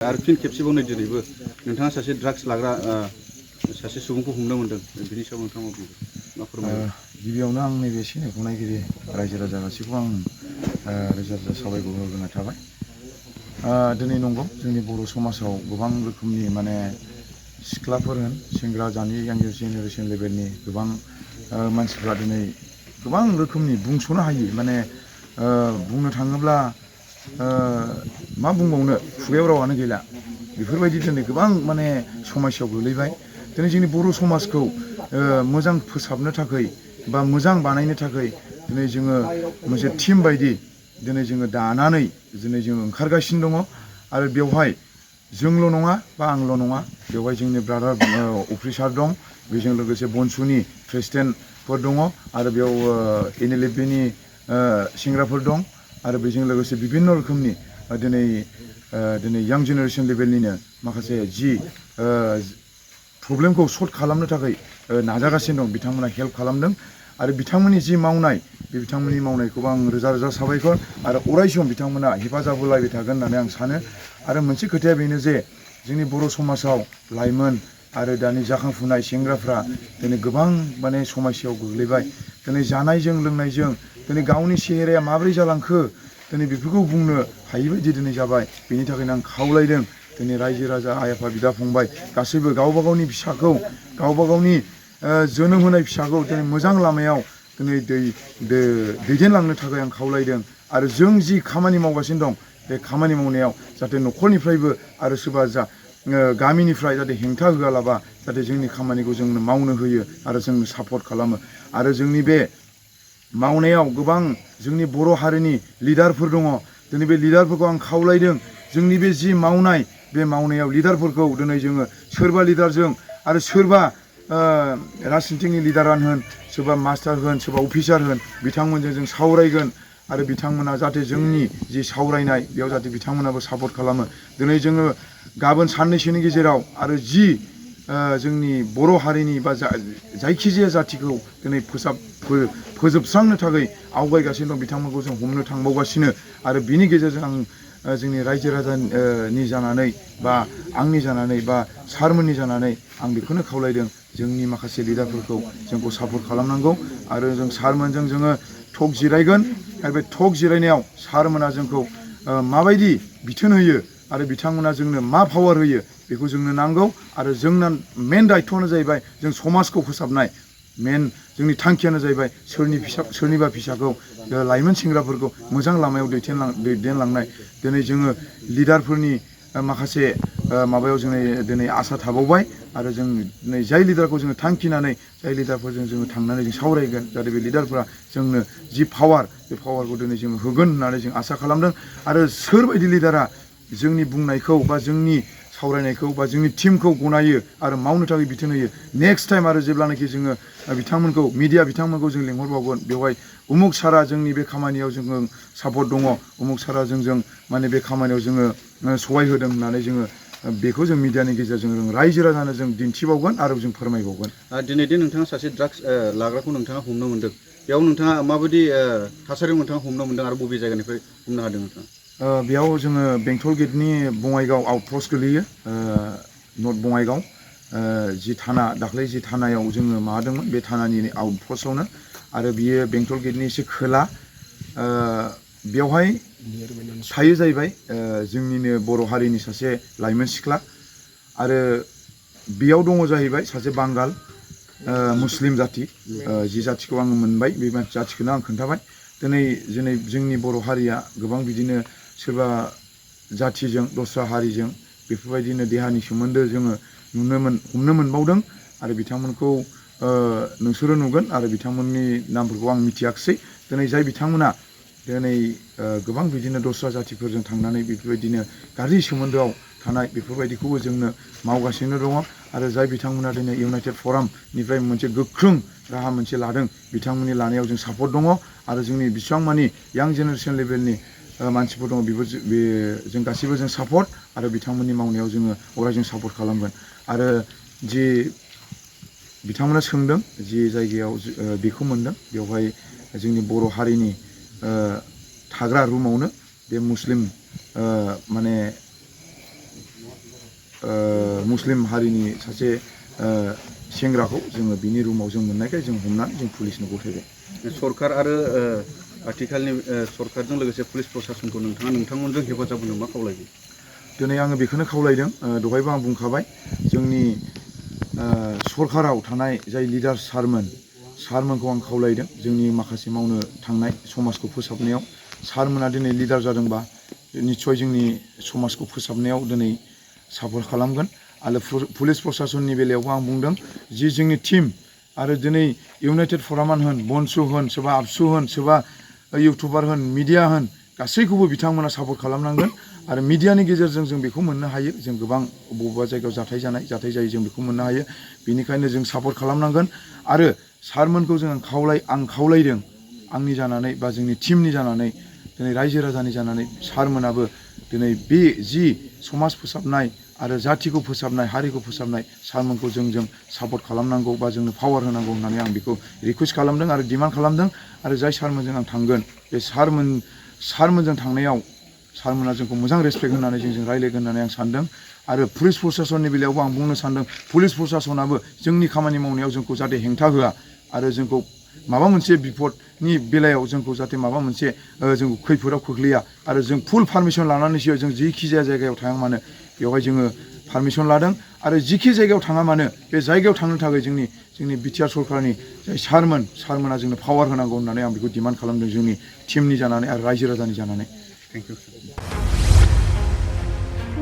आरो फिन खेबसेबाव नै दिनैबो नोंथाङा सासे ड्राग्स लाग्रा सासे सुबुंखौ हमनो मोनदों बिनि सायाव नोंथाङा मा फोरमायो? गिबियावनो आं नैबे सिनायखौ नायगिरि रायजो राजा गासैखौ आं रोजा रोजा साबायखर होग्रोनाय थाबाय। दिनै नंगौ जोंनि बर' समाजाव गोबां रोखोमनि माने सिख्लाफोर होन सेंग्रा जानि यांगार जेनेरेसन लेभेलनि गोबां मानसिफ्रा दिनै गोबां रोखोमनि बुंस'नो हायि माने बुंनो थाङोब्ला मा बुंबावनो खुगायाव रावानो गैला बेफोरबायदि दिनै गोबां माने समस्यायाव गोलैबाय। दिनै जोंनि बर' समाजखौ मोजां फोसाबनो थाखाय बा मोजां बानायनो थाखाय दिनै जोङो मोनसे टिम बायदि दिनै जोङो दानानै दिनै जोङो ओंखारगासिनो दङ आरो बेवहाय जोंल' नङा बा आंल' नङा बेवहाय जोंनि ब्रादार अफिसार दं, बेजों लोगोसे बनसुनि प्रेसिडेन्टफोर दङ आरो बेयाव NLFBनि सेंग्राफोर दं आरो बेजों लोगोसे बिभिन्न रोखोमनि दिनै यां जेनेरेसन लेभेलनिनो माखासे जि प्रब्लेमखौ सल्भ खालामनो थाखाय नाजागासिनो दं बिथांमोना हेल्प खालामदों आरो बिथांमोननि जि मावनाय बे बिथांमोननि मावनायखौबो आं रोजा रोजा साबायखर आरो अरायसम बिथांमोना हेफाजाब होलायबाय थागोन होननानै आं सानो। आरो मोनसे खोथाया बेनो जे जोंनि बर' समाजाव लाइमोन आरो दानि जाखांफुनाय सेंग्राफ्रा दिनै गोबां माने समस्यायाव गोग्लैबाय। दिनै जानायजों लोंनायजों दिनै गावनि सेहेराया माबोरै जालांखो दिनै बेफोरखौ बुंनो हायिबायदि दिनै जाबाय। बेनि थाखायनो आं खावलायदों दिनै रायजो राजा आइ आफा बिदा फंबाय गासैबो गावबा गावनि फिसाखौ गावबा गावनि जोनोम होनाय फिसाखौ दिनै मोजां लामायाव दिनै दैदेनलांनो थाखाय आं खावलायदों आरो जों जि खामानि मावगासिनो दं बे खामानि मावनायाव जाहाथे न'खरनिफ्रायबो आरो सोरबा गामिनिफ्राय जाहाथे हेंथा होआलाबा जाहाथे जोंनि खामानिखौ जोंनो मावनो होयो आरो जोंनो सापर्ट खालामो आरो जोंनि बे मावनायाव गोबां जोंनि बर' हारिनि लिडारफोर दङ। दिनै बे लिडारफोरखौ आं खावलायदों जोंनि बे जि मावनाय बे मावनायाव लिडारफोरखौ दिनै जोङो सोरबा लिडारजों आरो सोरबा राजनितिकनि लिडारानो होन सोरबा मास्टार होन सोरबा अफिसार होन बिथांमोनजों जों सावरायगोन आरो बिथांमोना जाहाथे जोंनि जि सावरायनाय बेयाव जाहाथे बिथांमोनाबो सापर्ट खालामो। दिनै जोङो गाबोन साननैसोनि गेजेराव आरो जि जोंनि बर' हारिनि बा जायखिजाया जाथिखौ दिनै फोजोबस्रांनो थाखाय आवगायगासिनो दं बिथांमोनखौ जों हमनो थांबावगासिनो आरो बिनि गेजेरजों आं जोंनि रायजो राजानि जानानै बा आंनि जानानै बा सारमोननि जानानै आं बेखौनो खावलायदों जोंनि माखासे लिडारफोरखौ जोंखौ सापर्ट खालामनांगौ आरो जों सारमोनजों जोङो टक जिरायगोन आरो बे टक जिरायनायाव सारमोना जोंखौ माबायदि बिथोन होयो आरो बिथांमोना जोंनो मा पावार होयो बेखौ जोंनो नांगौ आरो जोंना मेन दायथ'आनो जाहैबाय जों समाजखौ फोसाबनाय। मेन जोंनि थांखियानो जाहैबाय सोरनिबा फिसाखौ लाइमोन सेंग्राफोरखौ मोजां लामायाव दैदेनलांनाय। दिनै जोङो लिडारफोरनि माखासे माबायाव जोङो दिनै आसा थाबावबाय आरो जों दिनै जाय लिडारखौ जोङो थांखिनानै जाय लिडारफोरजों जोङो थांनानै जों सावरायगोन जाहाथे बे लिडारफ्रा जोंनो जि पावार बे पावारखौ दिनै जोङो होगोन होननानै जों आसा खालामदों आरो सोरबायदि लिडारा जोंनि बुंनायखौ बा जोंनि सावरायनायखौ बा जोंनि टिमखौ गनायो आरो मावनो थाखाय बिथोन होयो नेक्स्ट टाइम आरो जेब्लानाखि जोङो बिथांमोनखौ मिडिया बिथांमोनखौ जों लिंहरबावगोन बेवहाय उमुक सारा जोंनि बे खामानियाव जोङो सापर्ट दङ उमुक सारा जोंजों माने बे खामानियाव जोङो सहाय होदों होननानै जोङो बेखौ जों मिडियानि गेजेरजों जों रायजो राजानो जों दिन्थिबावगोन आरो जों फोरमायबावगोन। दिनै दि नोंथाङा सासे ड्राग्स लाग्राखौ नोंथाङा हमनो मोनदों बेयाव नोंथाङा माबायदि थासारियाव नोंथाङा हमनो मोनदों आरो बबे जायगानिफ्राय हमनो हादों नोंथाङा? बेयाव जोङो बेंटल गेटनि बङाइगाव आउटपस्ट गोलैयो नर्थ बङाइगाव जि थाना दाख्लै जि थानायाव जोङो माबादोंमोन बे थानानि आउटपस्टआवनो आरो बियो बेंटल गेटनि एसे खोला बेवहाय थायो जाहैबाय जोंनिनो बर' हारिनि सासे लाइमोन सिख्ला आरो बेयाव दङ जाहैबाय सासे बांगाल मुस्लिम जाथि जि जाथिखौ आङो मोनबाय बे जाथिखौनो आं खोन्थाबाय। दिनै जोंनि बर' हारिया गोबां बिदिनो सोरबा जाथिजों दस्रा हारिजों बेफोरबायदिनो देहानि सोमोन्दो जोङो हमनो मोनबावदों आरो बिथांमोनखौ नोंसोरो नुगोन आरो बिथांमोननि नामफोरखौ आं मिथियाखिसै दिनै जाय बिथांमोना दिनै गोबां बिदिनो दस्रा जाथिफोरजों थांनानै बेफोरबायदिनो गाज्रि सोमोन्दोआव थानाय बेफोरबायदिखौबो जोंनो मावगासिनो दङ आरो जाय बिथांमोना दिनै इउनाइटेड फरामनिफ्राय मोनसे गोख्रों राहा मोनसे लादों बिथांमोननि लानायाव जों सापर्ट दङ आरो जोंनि बेसेबां मानि यां जेनेरेसन लेभेलनि मानसिफोर दङ जों गासैबो जों सापर्ट आरो बिथांमोननि मावनायाव जोङो अरायजों सापर्ट खालामगोन आरो जि बिथांमोना सोंदों जि जायगायाव बेखौ मोनदों बेवहाय जोंनि बर' हारिनि थाग्रा रुमावनो बे मुस्लिम माने मुस्लिम हारिनि सासे सेंग्राखौ जोङो बिनि रुमाव जों मोननायखाय जों हमनानै जों पुलिसनो गथायबाय। सरकार आरो आथिखालनि सरकारजों लोगोसे पुलिस प्रसासनखौ नोंथाङा नोंथांमोनजों हेफाजाब होनो मा खावलायो? दिनै आङो बेखौनो खावलायदों, दहायबो आं बुंखाबाय, जोंनि सरकाराव थानाय जाय लिडार सारमोनखौ आं खावलायदों, जोंनि माखासे मावनो थांनाय समाजखौ फोसाबनायाव सारमोना दिनै लिडार जादोंबा निस्सय जोंनि समाजखौ फोसाबनायाव दिनै सापर्ट खालामगोन। आरो पुलिस प्रसासननि बेलायावबो आं बुंदों जि जोंनि टिम आरो दिनै इउनाइटेड फरामान होन, बनसु होन, सोरबा आबसु होन, सोरबा इउटुबार होन, मिडिया होन, गासैखौबो बिथांमोना सापर्ट खालामनांगोन। आरो मिडियानि गेजेरजों जों बेखौ मोननो हायो, जों गोबां बबेबा जायगायाव जाथाय जायो जों बेखौ मोननो हायो। बेनिखायनो जों सापर्ट खालामनांगोन। आरो सारमोनखौ आं खावलायदों, आंनि जानानै बा जोंनि टिमनि जानानै, दिनै रायजो राजानि जानानै सारमोनाबो दिनै बे जि समाज फोसाबनाय आरो जाथिखौ फोसाबनाय, हारिखौ फोसाबनाय, सारमोनखौ जों सापर्ट खालामनांगौ बा जोंनो पावार होनांगौ होननानै आं बेखौ रिकुवेस्ट खालामदों आरो डिमान्ड खालामदों। आरो जाय सारमोनजों आं थांगोन, बे सारमोनजों थांनायाव सारमोना जोंखौ मोजां रेसपेक्ट होनानै जोंजों रायज्लायगोन होननानै आं सानदों। आरो पुलिस प्रसासननि बेलायावबो आं बुंनो सानदों, पुलिस प्रसासनाबो जोंनि खामानि मावनायाव जोंखौ जाहाथे हेंथा होआ आरो जोंखौ माबा मोनसे बिपदनि बेलायाव जोंखौ जाहाथे माबा मोनसे जोंखौ खैफोदाव खोख्लैया। आरो जों फुल पारमिसन लानानैसो जों जिखि जाया जायगायाव थाङा मानो बेवहाय जोङो पारमिसन लादों। आरो जिखि जायगायाव थाङा मानो बे जायगायाव थांनो थाखाय जोंनि बिटिआर सरकारनि जाय सारमोना जोंनो पावार होनांगौ होननानै आं बेखौ डिमान्ड खालामदों, जोंनि टिमनि जानानै आरो रायजो राजानि जानानै। Thank you.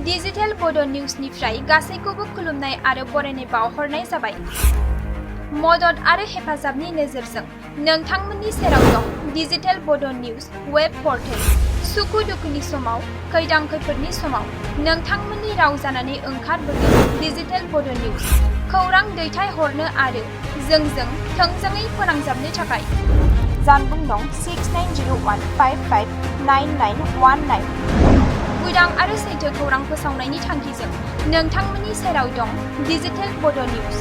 डिजिटेल बड' निउसनिफ्राय गासैखौबो खुलुमनाय आरो बरायनाय बावहरनाय जाबाय। मदद आरो हेफाजाबनि नोजोरजों नोंथांमोननि सेराव दं डिजिटेल बड' निउस वेब पर्टेल। सुखु दुखुनि समाव, खैदां खैफोदनि समाव नोंथांमोननि राव जानानै ओंखारबोगोन डिजिटेल बड' निउस। खौरां दैथायहरनो आरो जोंजों थोंजोङै फोनांजाबनो थाखाय जानबुं नं 6901559919। उदां आरो सैथो खौरां फोसावनायनि थांखिजों नोंथांमोननि सेराव दं डिजिटेल बड' निउस।